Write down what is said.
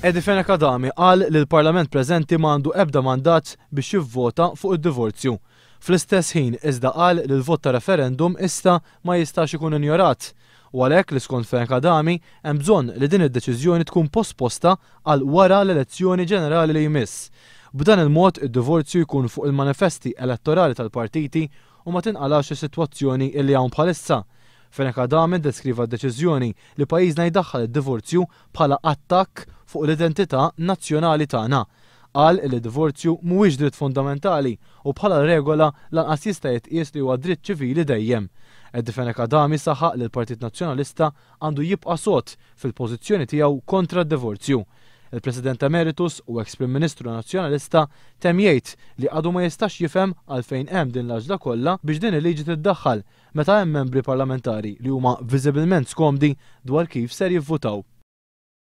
Eddie Fenech Adami qal li l-Parlament preżenti ma għandu ebda mandat biex jivvota fuq id-divorzju. Fl-istess ħin iżda qal li l-vot ta' referendum issa ma jistax ikun injorat u għalhekk li skont Fenech Adami hemm bżonn li din id-deċiżjoni tkun posposta għal wara l-elezzjoni ġenerali li jmiss. B'dan il-mod id-divorzju jkun fuq il-manifesti elettorali tal-partiti u ma tinqalax is-sitwazzjoni li hawn bħalissa. Fenech Adami ddeskriva d-deċiżjoni li pajjiżna jdaħħal id-divorzju bħala attakk fuq l-identità nazzjonali tagħna. Qal li d-divorzju mhuwiex dritt fundamentali u bħala regola lanqas jista' jitqies li huwa dritt ċivili dejjem. Eddie Fenech Adami saħaq li l-Partit Nazzjonalista għandu jibqa' sod fil-pożizzjoni tiegħu kontra d-divorzju. Il-President Emeritus u eks Prim Ministru Nazzjonalista temm jgħid li għadu ma jistax jifhem għalfejn hemm din l-għaġla kollha biex din il-liġi tiddaħħal meta hemm membri parlamentari li huma viżibilment skomdi dwar kif ser jivvutaw.